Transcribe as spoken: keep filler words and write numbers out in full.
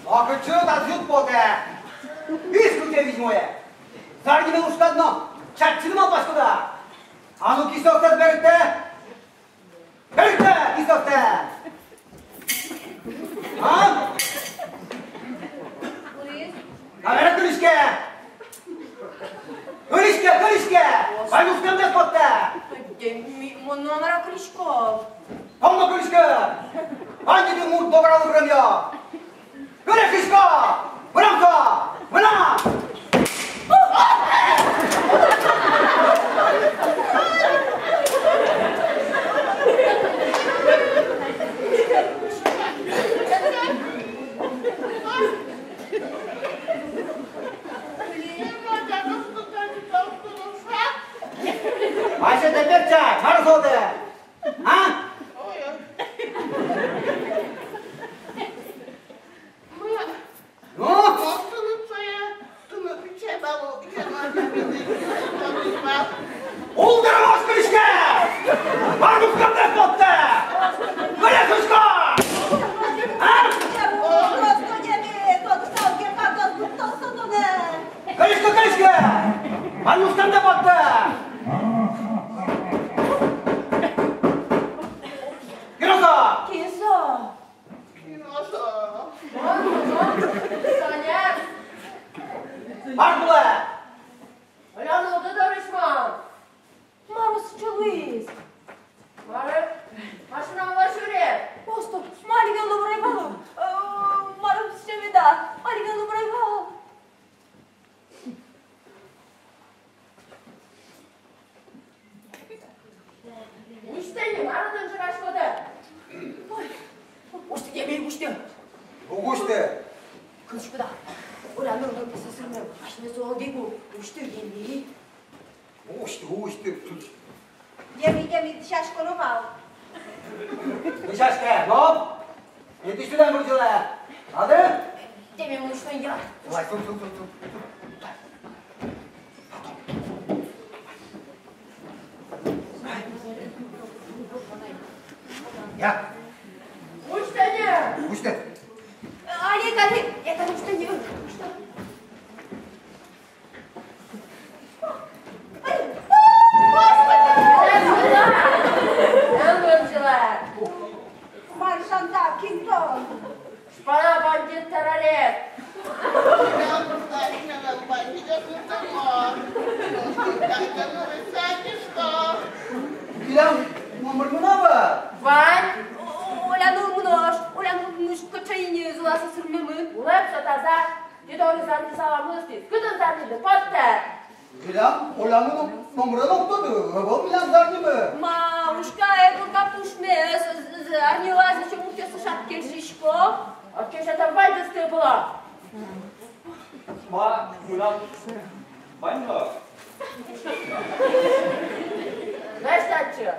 А кыӵе та зуд потэ? Искуте визьмое. Зарни мон уж кадь но чатчыны малпаськод-а? А ну кисыостэс берыктэ. Берыктэ кисыостэс. А? Кылӥз. Табере кылӥське. Кылӥське, кылӥське. Ваньмыз устэм потэ. Тӥ, ми, мон номыр ӧй кылӥськы. Тон но кылӥськы. Ваньды мурт догралы вырем я. Кылӥсько! Мынам со! Мынам! Вася, табере чай, мар со отын? А? Ой, ой. Ну? Улдырмас кылӥське! Ваньмыз устэм потэ! Кылӥсько! А? Кылӥсько, кылӥсько! Ваньмыз устэм потэ! Кин со? Кин со? Кин со? Мон, мон, шонер. Мар кулэ? Оля, ну, ты дорысь мон. Мар сыӵе луиз? Мар? Машина улэ сюре. Осто, ма али гинэ номыр ӧй вал? Э, мар сыӵе меда? Али гинэ номыр ӧй вал? Усьты ни, мар тон ӝураськод-а? Ой, усьты, Демид, усьты. Уг усьты. Кылӥськод-а? Оля нылмы пусъёсыз но, асьме со одӥг ук. Усьты, Демид. Усьты, усьты. Демид, Демид, дӥсяськоно вал. Дӥсяське, но? Эн дӥсьты, мурзилы. Ады? Демид, мон усьто ни. Давай, сум, сум, сум, сум. Я. Усьты, Демид. Усьты. Али, али, я там усьто ни. Усьто. Мар шанта, кин тон? Шпана бандит, террорист. Килям номыр мынам-а? Вань. О, Оля нылмы нош, Оля нылмы нош кыӵе ини, зуласа сырмемын. Улэп со таза. Тӥ доры зарни салам ыстӥз. Кытын зарниды? Поттэ. Милям Олямы но номыр но уг тоды, ӧвӧл милям зарнимы. Ма, учкы ай, корка пушмес, з-, з-, зарни луэ, зачем муртъёсыз шат кельшисько? Отчы сётэ ваньдэсты пыло. Ма, милям вань но. Лэзь татчы.